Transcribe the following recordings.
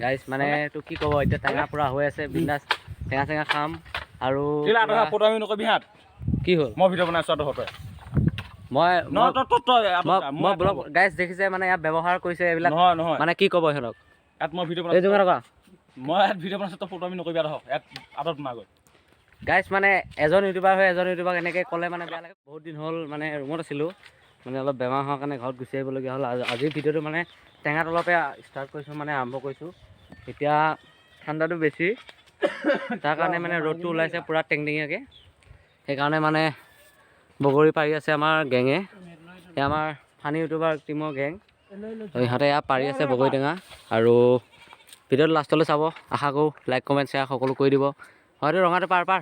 Guys, মানে এইটো কি ক'ব, এতিয়া টেঙা পূৰা হৈ আছে, বিন্দাছ টেঙা চেঙা খাম আৰু। কেলা তই ফটো আমি নকবি হাত। কি হ'ল? মই ভিডিঅ' বনাইছো তহঁতে। মই নহয়, তই মই ব্লগ। গাইজ, দেখিছে, মানে ইয়াত ব্যৱহাৰ কৰিছে এইবিলাক। নহয় নহয়। মানে কি ক'ব সিহঁতক? ইয়াত মই ভিডিঅ' এই বনাইছো। জোঙা টকা। মই ইয়াত ভিডিঅ' বনাইছো, তই ফটো আমি নকবি। ইয়াত আহক, ইয়াত আঁতৰত বনাগৈ। গাইজ, মানে এজন ইউটিউবাৰ হৈ এজন ইউটিউবাৰক এনেকৈ ক'লে মানে বেয়া লাগে। বহুত দিন হ'ল মানে ৰুমত আছিলোঁ, মানে অলপ বেমাৰ হোৱাৰ কাৰণে ঘৰত গুচি আহিবলগীয়া হ'ল। আজিৰ ভিডিঅ'টো মানে টেঙা তলপে ষ্টাৰ্ট কৰিছোঁ, মানে আৰম্ভ কৰিছোঁ। এতিয়া ঠাণ্ডাটো বেছি, তাৰ কাৰণে মানে ৰ'দটো ওলাইছে পূৰা টেংটেঙীয়াকৈ। সেইকাৰণে মানে বগৰী পাৰি আছে আমাৰ গেঙে। এই আমাৰ ফানী ইউটিউবাৰ টীমৰ গেং, ইহঁতে ইয়াত পাৰি আছে বগৰী টেঙা। আৰু ভিডিঅ'টো লাষ্টলৈ চাব আশা কৰোঁ, লাইক, কমেণ্ট, শ্বেয়াৰ সকলো কৰি দিব। হয়তো ৰঙাটো পাৰ পাৰ।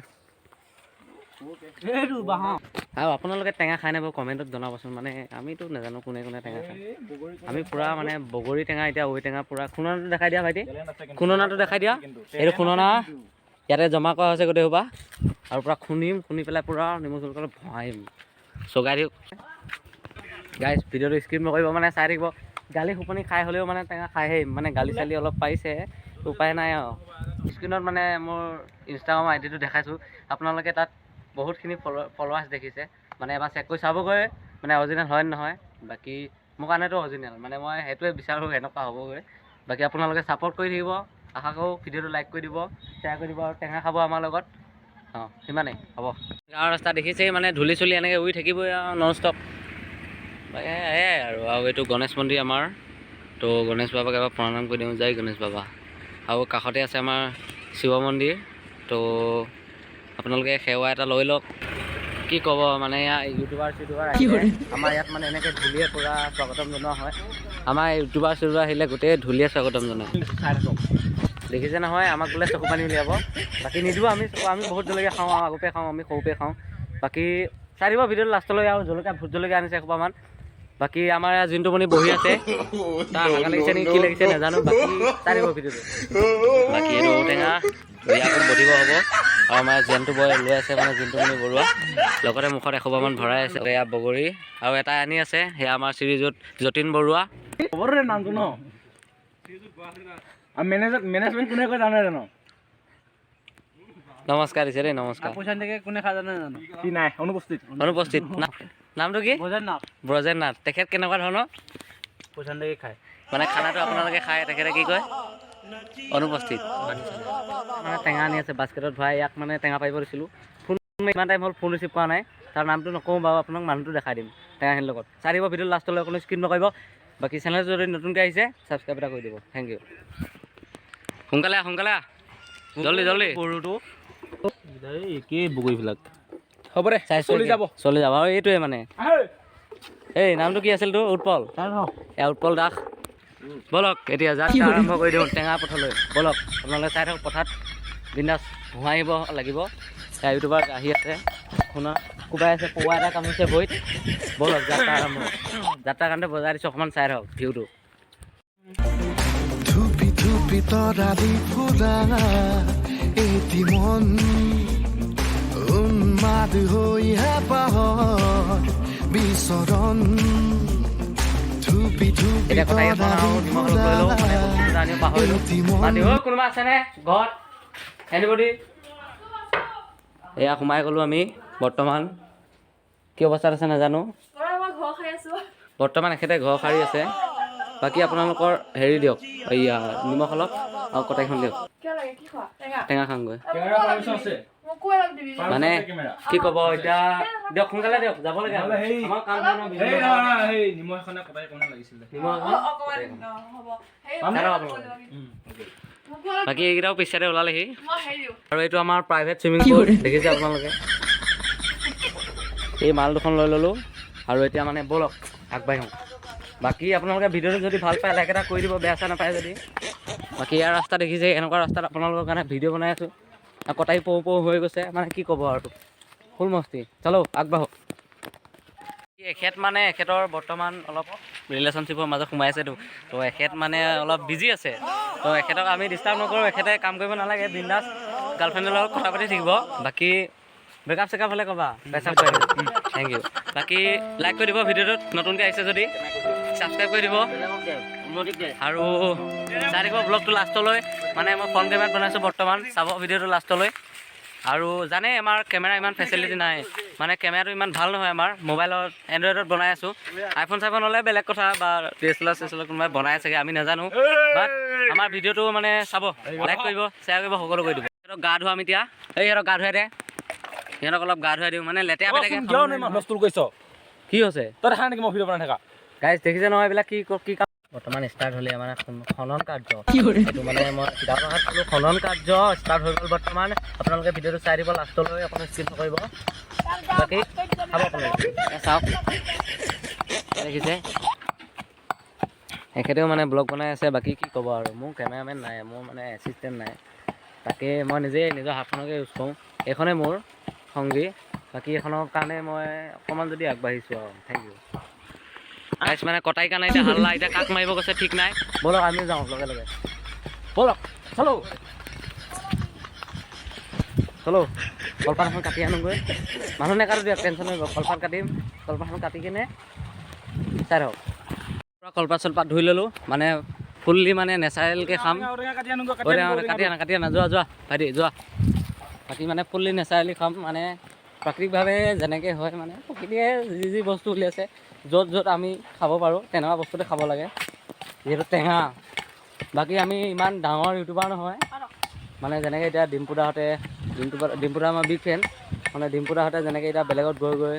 আৰু আপোনালোকে টেঙা খাই নাই বাৰু, কমেণ্টত জনাবচোন। মানে আমিতো নাজানো কোনে কোনে টেঙা খায়। আমি পূৰা মানে বগৰী টেঙা, এতিয়া ঔ টেঙা পূৰা। খুন্দনাটো দেখাই দিয়া ভাইটি, খুন্দনাটো দেখাই দিয়া। এইটো খুন্দনা, ইয়াতে জমা কৰা হৈছে গোটেই সোপা। আৰু পূৰা খুন্দিম, খুন্দি পেলাই পূৰা নিমখ জলকীয়া অলপ ভৰাইম, চগাই দিওঁ। গাইজ, ভিডিঅ'টো স্কিপ নকৰিব, মানে চাই থাকিব। গালি সোপনি খাই হ'লেও মানে টেঙা খাই আহিম। মানে গালি চালি অলপ পাৰিছে, উপায় নাই আৰু। স্ক্ৰীণত মানে মোৰ ইনষ্টাগ্ৰামৰ আই ডিটো দেখাইছোঁ, আপোনালোকে তাত বহুতখিনি ফলোৱাৰ্ছ দেখিছে। মানে এবাৰ চেক কৰি চাবগৈ, মানে অৰিজিনেল হয় নে নহয়। বাকী মোৰ কাৰণেতো অৰিজিনেল, মানে মই সেইটোৱে বিচাৰোঁ, এনেকুৱা হ'বগৈ। বাকী আপোনালোকে ছাপৰ্ট কৰি থাকিব আশা কৰোঁ। ভিডিঅ'টো লাইক কৰি দিব, শ্বেয়াৰ কৰি দিব আৰু টেঙা খাব আমাৰ লগত। অঁ, সিমানেই হ'ব। গাঁৱৰ ৰাস্তা দেখিছেই, মানে ধূলি চুলি এনেকৈ উৰি থাকিবই আৰু নন ষ্টপ। এয়াই আৰু। আৰু এইটো গণেশ মন্দিৰ আমাৰ। তো গণেশ বাবাক এবাৰ প্ৰণাম কৰি দিওঁ। জয় গণেশ বাবা। আৰু কাষতে আছে আমাৰ শিৱ মন্দিৰ। তো আপোনালোকে সেৱা এটা লৈ লওক। কি ক'ব, মানে ইয়াৰ ইউটিউবাৰ চিউটিউবাৰ আহিলে আমাৰ ইয়াত মানে এনেকৈ ধূলিয়ে পূৰা স্বাগতম জনোৱা হয়। আমাৰ ইউটিউবাৰ চিউটিউবাৰ আহিলে গোটেই ধূলিয়ে স্বাগতম জনায়। চাই থাকক। দেখিছে নহয়, আমাক বোলে চকু পানী উলিয়াব। বাকী নিদিওঁ আমি। আমি বহুত জলকীয়া খাওঁ আৰু আগতে খাওঁ, আমি সৰুতে খাওঁ। বাকী চাই দিব ভিডিঅ'টো লাষ্টলৈ। আৰু জলকীয়া, ভোট জলকীয়া আনিছে এসোপামান। বাকী আমাৰ ইয়াত জিন্টুমণি বহি আছে, তাৰ হাগা লাগিছে নেকি, কি লাগিছে নাজানো। বাকী চাই দিব ভিডিঅ'টো। বাকী এইটো ঔটেঙা ইয়াকো বটিব হ'ব। আৰু আমাৰ জেনটো বয় লৈ আছে, মানে জিন্টুমণি বৰুৱা, লগতে মুখত এসোপামান ভৰাই আছে। এয়া বগৰী আৰু এটা আনি আছে, সেয়া আমাৰ শ্ৰীযুত যতীন বৰুৱা। হ'ব দে, নামটো ন আৰু মেনেজমেণ্ট কোনে কয় জানে জানো? নমস্কাৰ দিছে দেই, নমস্কাৰ। পইচা নিদিয়াকে কোনে খাই জানে জানো? সি নাই, অনুপস্থিত। অনুপস্থিত। নামটো কি? বজাৰ নাথ। ব্ৰজেন নাথ। তেখেত কেনেকুৱা ধৰণৰ? পইচা নিদিয়াকে খায়। মানে খানাটো আপোনালোকে খায়, তেখেতে কি কয়? অনুপস্থিত। মানে টেঙা আনি আছে বাস্কেটত ভৰাই। ইয়াক মানে টেঙা পাৰিব দিছিলোঁ, ফোন ইমান টাইম হ'ল ফোন ৰিচিভ কৰা নাই। তাৰ নামটো নকওঁ বাৰু, আপোনাক মানুহটো দেখাই দিম টেঙাখিনিৰ লগত। চাই দিব ভিডিঅ' লাষ্টলৈ, কোনো স্কিপ নকৰিব। বাকী চেনেলটো যদি নতুনকৈ আহিছে, ছাবস্ক্ৰাইব এটা কৰি দিব। Thank U. সোনকালে আহ, সোনকালে আহ, জল্দি জল্দি। গৰুটো একেই বগৰীবিলাক। হ'ব দে। চাইছোঁ। চলি যাব। চলি যাব। আৰু এইটোৱে মানে এই নামটো কি আছিল তোৰ? উৎপল। এয়া উৎপল দাস। ব'লক, এতিয়া যাত্ৰা আৰম্ভ কৰি দিওঁ টেঙা পথলৈ। ব'লক, আপোনালোকে চাই থাকক। পথাৰত বিন্দাছ ভুঁৱাইব লাগিব। এয়া ইউটিউবাৰ আহি আছে, শুনা কোবাই আছে, পৌৱা এটা কামুৰিছে ভৰিত। ব'লক, যাত্ৰা আৰম্ভ। যাত্ৰা কাৰণতে বজাই দিছোঁ, অকণমান চাই থাকক ভিউটো। থুপি থুপি তৰালি ফুৰা এটি মন উন্মাদ হৈ হেঁপাহৰ বিচৰণ থুপি থুপি এতিয়া কথা এখন আৰু তৰালি নিমখ অলপ লৈ লওঁ, মানে ফুৰা বস্তু দুটা আনিব পাহৰিলোঁ। এটি মন। মাতি ঐ, কোনোবা আছেনে ঘৰত? এনিবডি? এয়া সোমাই গ'লোঁ আমি। বৰ্তমান কি অৱস্থাত আছে নাজানো। মই ঘৰ খাই আছো। বৰ্তমান এখেতে ঘৰ সাৰি আছে। বাকী আপোনালোকৰ হেৰি দিয়ক, এইয়া নিমখ অলপ আৰু কটাৰীখন দিয়ক। কিয় লাগে? কি খোৱা? টেঙা? টেঙা খামগৈ। কেমেৰা পাৰ্মিশ্যন আছে? মোকো অলপ দিবি। মানে কেমেৰা। কি ক'ব, এতিয়া দিয়ক, সোনকালে দিয়ক, যাব লাগে। নহ'লে সেই- আমাৰ কাম নাই নহয়। সেই নহয় নহয়, সেই নিমখ এখনে কটাৰী অকণমান লাগিছিলে। নিমখ অ, এখন। অকমান অ, হ'ব। সেই চাই থাকক আপোনালোকে। মোকো অলপ। বাকী এইকেইটাও পিছতে ওলালেহি। মই হেৰি দিওঁ। আৰু এইটো আমাৰ প্ৰাইভেট চুইমিং পুল, দেখিছে আপোনালোকে। এই মাল দুখন লৈ ল'লোঁ আৰু এতিয়া মানে ব'লক আগবাঢ়ো। বাকী আপোনালোকে ভিডিঅ'টো যদি ভাল পায়, লাইক এটা কৰি দিব, বেয়া চেয়া নাপায় যদি। বাকী ইয়াৰ ৰাস্তা দেখিছে, এনেকুৱা ৰাস্তাত আপোনালোকৰ কাৰণে ভিডিঅ' বনাই আছোঁ। আৰু কটাৰী পৌ পৌ হৈ গৈছে, মানে কি ক'ব আৰু, ফুল মস্তি। চলো আগবাঢ়ো। এখেত মানে এখেতৰ বৰ্তমান অলপ ৰিলেশ্যনশ্বিপৰ মাজত সোমাই আছেতো, তো এখেত মানে অলপ বিজি আছে। তো এখেতক আমি ডিষ্টাৰ্ব নকৰোঁ। এখেতে কাম কৰিব নালাগে, বিন্দাছ গাৰ্লফ্ৰেণ্ডৰ লগত কথা পাতি থাকিব। বাকী ব্ৰেকআপ চেকআপ হ'লে ক'বা, পেচাপ কৰি দিম। Thank U. বাকী লাইক কৰি দিব ভিডিঅ'টোত, নতুনকৈ আহিছে যদি। ছাবস্ক্ৰাইব কৰি দিব আৰু চাই থাকিব ব্লগটো লাষ্টলৈ। মানে মই ফ্ৰণ্ট কেমেৰাত বনাইছোঁ বৰ্তমান, চাব ভিডিঅ'টো লাষ্টলৈ। আৰু জানে আমাৰ কেমেৰা ইমান ফেচিলিটি নাই, মানে কেমেৰাটো ইমান ভাল নহয় আমাৰ, মোবাইলত এণ্ড্ৰইডত বনাই আছোঁ। আইফোন চাইফোন হ'লে বেলেগ কথা, বা DSLR চেছলাৰ কোনোবাই বনাই চাগে, আমি নাজানো। বাট আমাৰ ভিডিঅ'টো মানে চাব, লাইক কৰিব, শ্বেয়াৰ কৰিব, সকলো কৰি দিব। সিহঁতক গা ধুৱাম এতিয়া, এই সিহঁতক গা ধুৱাই দে, সিহঁতক অলপ গা ধুৱাই দিওঁ, মানে লেতেৰা পেতেৰাকে কিয় ইমান হুলস্থুল কৰিছ? কি হৈছে? তই দেখা নেকি মই ভিডিঅ' বনাই থাকা? গাইজ দেখিছে নহয় এইবিলাক কি কি কাম। বৰ্তমান ষ্টাৰ্ট হ'লে মানে খনন কাৰ্য, এইটো মানে মই কিতাপৰ ভাষাত ক'লোঁ, খনন কাৰ্য ষ্টাৰ্ট হৈ গ'ল বৰ্তমান। আপোনালোকে ভিডিঅ'টো চাই দিব লাষ্টলৈ, অকণো স্কিপ নকৰিব। বাকী খাব আপোনালোকে, এ চাওক দেখিছে এখেতেও মানে ব্লগ বনাই আছে। বাকী কি ক'ব আৰু, মোৰ কেমেৰামেন নাই, মোৰ মানে এছিষ্টেণ্ট নাই, তাকে মই নিজেই নিজৰ হাতখনকে ইউজ কৰোঁ। এইখনেই মোৰ সংগী, বাকী এইখনৰ কাৰণে মই অকণমান যদি আগবাঢ়িছোঁ আৰু, thank U guys. মানে কটাই কাৰণে এতিয়া হাল্লা, এতিয়া কাক মাৰিব গৈছে ঠিক নাই। ব'লক আমিও যাওঁ লগে লগে, ব'লক চলো চলো। কলপাত এখন কাটি আনোগৈ, মানুহ নেকাটো দিয়ক, টেনশ্যন নল'ব। কলপাত কাটিম, কলপাতখন কাটি কিনে চাই থাকক। পূৰা কলপাত চলপাত ধুই ল'লোঁ, মানে ফুল্লি মানে নেচাৰেলকৈ খাম। ঔটেঙা কাটি আনোগৈ, কাটি ঔটেঙা আনোগৈ, কাটি আনা, কাটি আনা, যোৱা যোৱা ভাইটি যোৱা। বাকী মানে ফুল্লি নেচাৰেলি খাম, মানে প্ৰাকৃতিকভাৱে যেনেকৈ হয়, মানে প্ৰকৃতিয়ে যি যি বস্তু উলিয়াইছে, য'ত য'ত আমি খাব পাৰোঁ তেনেকুৱা বস্তুতে খাব লাগে, যিহেতু টেঙা। বাকী আমি ইমান ডাঙৰ ইউটিউবাৰ নহয়, মানে যেনেকৈ এতিয়া ডিম্পুদাহঁতে, ডিম্পুদা আমাৰ বিগ ফেন, মানে ডিম্পুদাহঁতে যেনেকৈ এতিয়া বেলেগত গৈ গৈ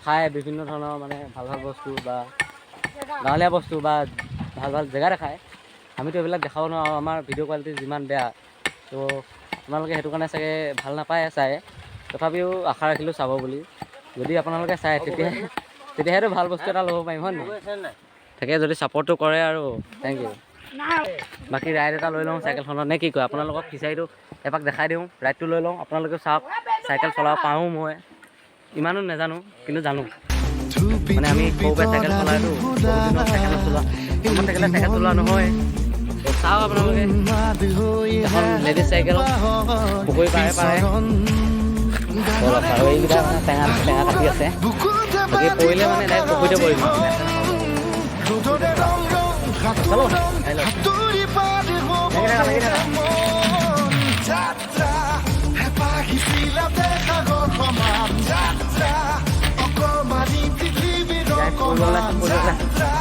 খায় বিভিন্ন ধৰণৰ মানে ভাল ভাল বস্তু বা গাঁৱলীয়া বস্তু বা ভাল ভাল জেগা দেখায়, আমিতো এইবিলাক দেখাব নোৱাৰোঁ, আমাৰ ভিডিঅ' কোৱালিটি যিমান বেয়া। ত' আপোনালোকে সেইটো কাৰণে চাগে ভাল নাপায় চাই, তথাপিও আশা ৰাখিলোঁ চাব বুলি। যদি আপোনালোকে চায় তেতিয়াহেতো ভাল বস্তু এটা ল'ব পাৰিম, হয় নহয়? তাকে যদি ছাপৰ্টটো কৰে আৰু, thank U. বাকী ৰাইড এটা লৈ লওঁ চাইকেলখনত, নে কি কয়? আপোনালোকক ফিচাৰীটো এপাক দেখাই দিওঁ, ৰাইডটো লৈ লওঁ, আপোনালোকেও চাওক। চাইকেল চলাব পাৰোঁ মই, ইমানো নাজানো কিন্তু জানো। মানে আমি সৰুৰ পৰাই চাইকেল চলাইতো, বহুত দিনত চাইকেল নচলোৱা, আমাৰ চাইকেলে চাইকেল চলোৱা নহয়। তো চাওক আপোনালোকে, এখন লেডিজ চাইকেল পুখুৰী পাৰে পাৰে। ব'লক, আৰু এইকেইটা মানে টেঙা টেঙা কাটি আছে। বাকী পৰিলে মানে ডাইৰেক্ট পুখুৰীতে পৰিব। চলো, আহি লওক। লাগি থাকা, লাগি থাকা। যাত্ৰা হেঁপাহিছিলাতে সাগৰ সমান যাত্ৰা, অকমানি পৃথিৱীৰ পৰি গ'লে, পৰি গ'লে। যাত্ৰা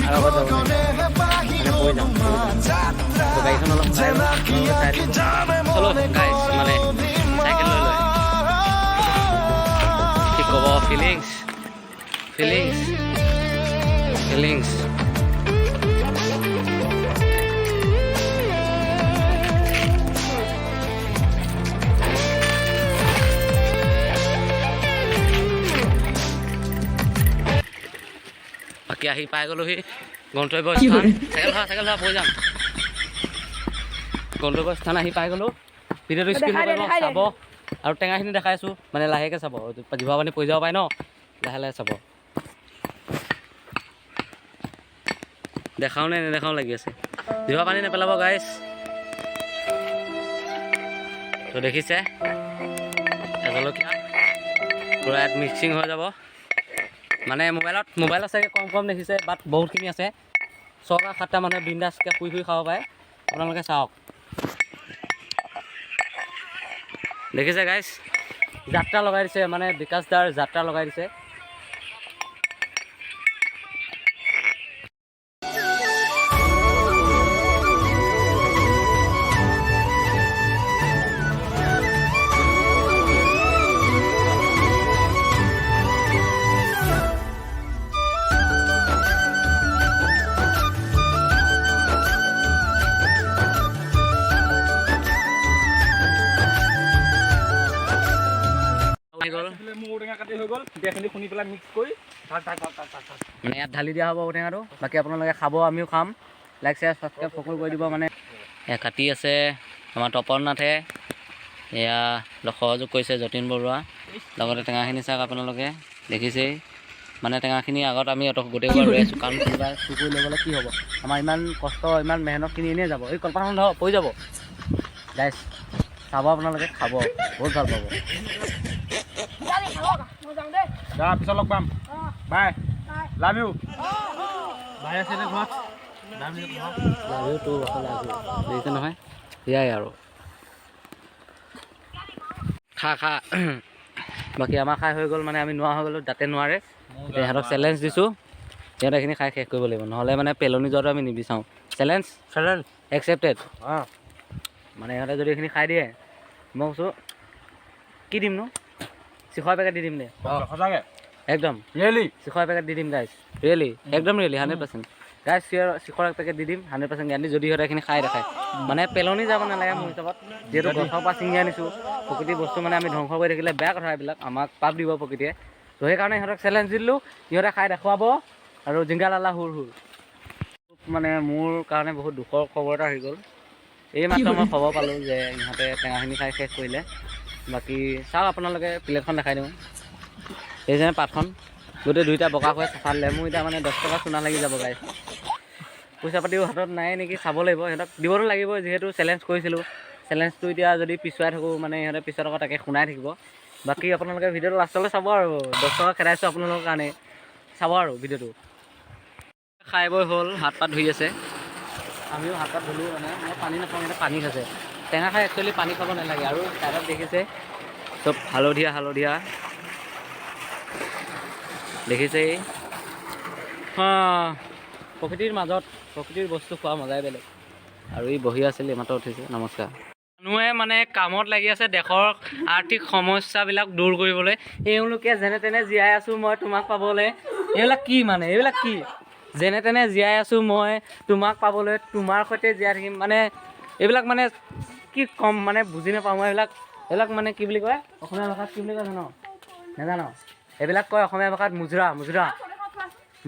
আৰু আগত যাব শিখৰণে হেঁপাহি মানে পৰি যাম, পৰি যাম। যাত্ৰা তো গাড়ীখন অলপ চাই লওঁ, আপোনালোকে চাই থাকিব। চলো গাইজ, মানে চাইকেল লৈ লৈ কি ক'ব, ফিলিংছ ফিলিংছ ফিলিংছ। বাকী আহি পাই গ'লোহি গন্তব্য স্থান। চাইকেল ধৰা, চাইকেল ধৰা, পৰি যাম। গন্তব্য স্থান আহি পাই গ'লোঁ। ভিডিঅ'টো স্কিপ নকৰিব, চাব। আৰু টেঙাখিনি দেখাই আছোঁ, মানে লাহেকৈ চাব, জিভা পানী পৰি যাব পাৰে ন, লাহে লাহে চাব। দেখাওঁ নে নেদেখাওঁ লাগি আছে, জিভা পানী নেপেলাব গাইছ। তো দেখিছে জলকীয়া পূৰা ইয়াত মিক্সিং হৈ যাব। মানে মোবাইলত চাগে কম কম দেখিছে, বাট বহুতখিনি আছে। 6টা 7টা মানুহে বিন্দাছকৈ শুই শুই খাব পাৰে। আপোনালোকে চাওক, দেখিছে গাইছ, যাত্ৰা লগাই দিছে, মানে বিকাশ দাৰ যাত্ৰা লগাই দিছে। আহি গ'ল। মোৰ ঔটেঙা কাটি হৈ গ'ল, এতিয়া এইখিনি খুন্দি পেলাই মিক্স কৰি ঢাক ঢাক ঢাক ঢাক ঢাক ঢাক। মানে ইয়াত ঢালি দিয়া হ'ব ঔটেঙাটো। বাকী আপোনালোকে খাব, আমিও খাম। লাইক শ্বেয়াৰ ছাবস্ক্ৰাইব সকলো কৰি দিব। মানে এয়া কাটি আছে আমাৰ তপন নাথে, এয়া সহযোগ কৰিছে যতীন বৰুৱা। লগতে টেঙাখিনি চাওক আপোনালোকে দেখিছেই, মানে টেঙাখিনি আগত আমি অত গোটেইবোৰ ৰৈ আছোঁ, কাৰণ কোনোবাই চুৰ কৰি লৈ গ'লে কি হ'ব, আমাৰ ইমান কষ্ট ইমান মেহনতখিনি এনেই যাব। এই কলপাতখন ধৰক, পৰি যাব। গাইছ চাব আপোনালোকে, খাব, বহুত ভাল পাব। যা, পিছত লগ পাম, বাই, লাভ you. Love you two, love you. দেখিছে নহয়, সেয়াই আৰু খা খা। বাকী আমাৰ খাই হৈ গ'ল, মানে আমি নোৱাৰা হৈ গ'লোঁ, দাঁতে নোৱাৰে। এতিয়া সিহঁতক চেলেঞ্জ দিছোঁ, সিহঁতে এইখিনি খাই শেষ কৰিব লাগিব, নহ'লে মানে পেলনি যোৱাটো আমি নিবিচাৰোঁ। চেলেঞ্জ। চেলেঞ্জ। একচেপ্টেড। অঁ। মানে ইহঁতে যদি এইখিনি খাই দিয়ে, মই কৈছোঁ কি দিমনো, চিখৰ পেকেট দি দিম দে। সঁচাকে? একদম। ৰিয়েলি? চিখৰ পেকেট দি দিম গাইজ, ৰিয়েলি, একদম ৰিয়েলি, 100% গাইজ। চিখৰ এক পেকেট দি দিম, 100% গেৰাণ্টি, যদি সিহঁতে এইখিনি খাই দেখায়। মানে পেলনি যাব নালাগে মোৰ হিচাপত, যিহেতু গছৰ পৰা ছিঙি আনিছোঁ। প্ৰকৃতিৰ বস্তু মানে আমি ধ্বংস কৰি থাকিলে বেয়া কথা, এইবিলাক আমাক পাপ দিব প্ৰকৃতিয়ে। ত' সেইকাৰণে সিহঁতক চেলেঞ্জ দিলোঁ, সিহঁতে খাই দেখুৱাব আৰু জিংগা লালা হুৰ হুৰ। মানে মোৰ কাৰণে বহুত দুখৰ খবৰ এটা আহি গ'ল। এই মাত্ৰ মই খবৰ পালোঁ যে ইহঁতে টেঙাখিনি খাই শেষ কৰিলে। বাকী চাওক আপোনালোকে, প্লেটখন দেখাই দিওঁ। এই যে পাতখন গোটেই দুইটা বগা হৈ চাফা দিলে। মোৰ এতিয়া মানে 10 টকা চুনা লাগি যাব গাইজ। পইচা পাতিও হাতত নাই নেকি, চাব লাগিব। সিহঁতক দিবতো লাগিব, যিহেতু চেলেঞ্জ কৰিছিলোঁ। চেলেঞ্জটো এতিয়া যদি পিছুৱাই থাকোঁ, মানে সিহঁতে পিছত আকৌ তাকে শুনাই থাকিব। বাকী আপোনালোকে ভিডিঅ'টো লাষ্টলৈ চাব আৰু 10 টকা খেদাইছোঁ আপোনালোকৰ কাৰণে, চাব আৰু ভিডিঅ'টো। খাই বৈ হ'ল, হাত পাত ধুই আছে। আমিও হাত পাত ধুলোঁ। মানে মই পানী নাখাওঁ, সিহঁতে পানী খাইছে। টেঙা খাই একচুৱেলি পানী খাব নালাগে। আৰু ছাইডত দেখিছে চব হালধীয়া হালধীয়া দেখিছেই। হা, প্ৰকৃতিৰ মাজত প্ৰকৃতিৰ বস্তু খোৱা মজাই বেলেগ। আৰু ই বহি আছিল, এইমাত্ৰ উঠিছে। নমস্কাৰ। মানুহে মানে কামত লাগি আছে দেশৰ আৰ্থিক সমস্যাবিলাক দূৰ কৰিবলৈ, এওঁলোকে যেনে তেনে জীয়াই আছোঁ মই তোমাক পাবলৈ। এইবিলাক কি মানে, এইবিলাক কি? যেনে তেনে জীয়াই আছোঁ মই তোমাক পাবলৈ, তোমাৰ সৈতে জীয়াই থাকিম, মানে এইবিলাক মানে কি ক'ম, মানে বুজি নাপাওঁ মই এইবিলাক। এইবিলাক মানে কি বুলি কয় অসমীয়া ভাষাত, কি বুলি কয় জানো? নাজানো। এইবিলাক কয় অসমীয়া ভাষাত মুজৰা। মুজৰা,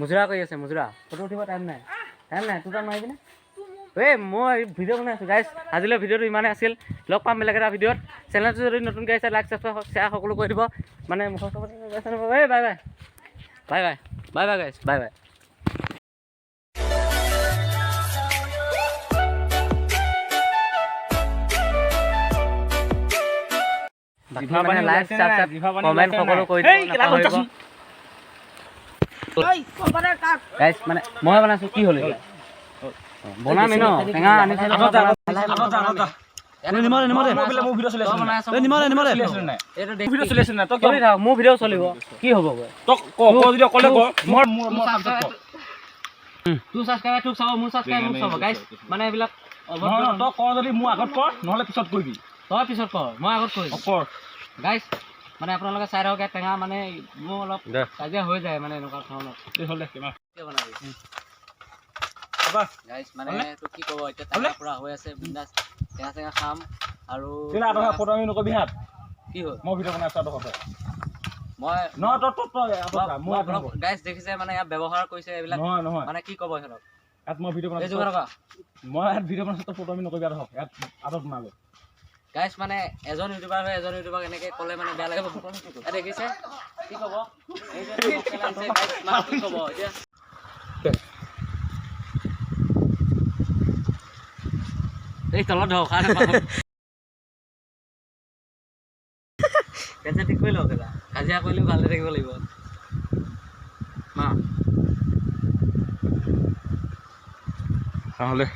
মুজৰা কৰি আছে, মুজৰা। ফটো উঠিব টাইম নাই, টাইম নাই। তোৰ তাত মাৰিবিনে? এই মই ভিডিঅ' বনাই আছোঁ। গাইজ, আজিলৈ ভিডিঅ'টো ইমানেই আছিল। লগ পাম বেলেগ এটা ভিডিঅ'ত। চেনেলটো যদি নতুনকৈ আহিছে, লাইক, ছাবস্ক্ৰাইব, শ্বেয়াৰ সকলো কৰি দিব। মানে মুখস্থ কৰি। এই bye bye bye bye bye bye guys, bye bye. বাকী মানে লাইক, ছাবস্ক্ৰাইব, কমেণ্ট সকলো কৰি দিব নাপাহৰিব গাইজ। মানে মই বনাইছোঁ, কি হ'ল এতিয়া? বনামেই ন, টেঙা আনিছোঁ। মোৰ ভিডিঅ' চলি আছে। নিমৰে নিমৰে। এইটো ভিডিঅ' চলি আছে নাই? তই চলি থাকক, মোৰ ভিডিঅ' চলিব, কি হ'ব গৈ? তই ক ক, যদি অকলে ক, মোৰ মোৰ মোৰ তাৰপিছত ক। তোৰ ছাবস্ক্ৰাইবাৰ তোক চাব, মোৰ ছাবস্ক্ৰাইবাৰ মোক চাব গাইজ। মানে এইবিলাক নহয় নহয়, তই কৰ যদি মোৰ আগত কৰ, নহ'লে পিছত কৰিবি। তই পিছত কৰ, মই আগত কৰিম। অ, কৰ। গাইজ, মানে আপোনালোকে চাই থাকক। ইয়াত টেঙা মানে মোৰ অলপ কাজিয়া হৈ যায়, মানে এনেকুৱা ধৰণৰ। এই হ'ল দে, কিমান কিয় বনাবি? পাবা। গাইজ, মানে তোক কি ক'ব এতিয়া, টেঙা পুৰা হৈ আছে, বিন্দাছ টেঙা চেঙা খাম আৰু কেলা আঁতৰ ফটো আমি নকবি হাত। কি হ'ল? মই ভিডিঅ' বনাই আছোঁ আঁতৰ। মই নহয়, তই তই তই আঁতৰ যা, মোৰ আগত হ'ব। গাইজ, দেখিছে মানে ইয়াত ব্যৱহাৰ কৰিছে এইবিলাক। নহয় নহয়। মানে কি ক'ব সিহঁতক? ইয়াত মই ভিডিঅ' এই বনাইছোঁ। যোগাৰ টকা। মই ইয়াত ভিডিঅ' বনাইছোঁ, তই ফটো আমি নকবি আঁতৰ, ইয়াত আঁতৰত বনালো। গাইজ, মানে এজন ইউটিউবাৰ হৈ এজন ইউটিউবাৰক এনেকে ক'লে মানে বেয়া লাগিব। এই দেখিছে, কি ক'ব এই যে পেলাইছে, guys, মানে কি ক'ব এতিয়া? এই তলত ধৰ, উশাহ নাপাওঁ। টেনচন ঠিক কৰি লওক কেলা। কাজিয়া কৰিলেও ভালে থাকিব লাগিব মা। নহ'লে।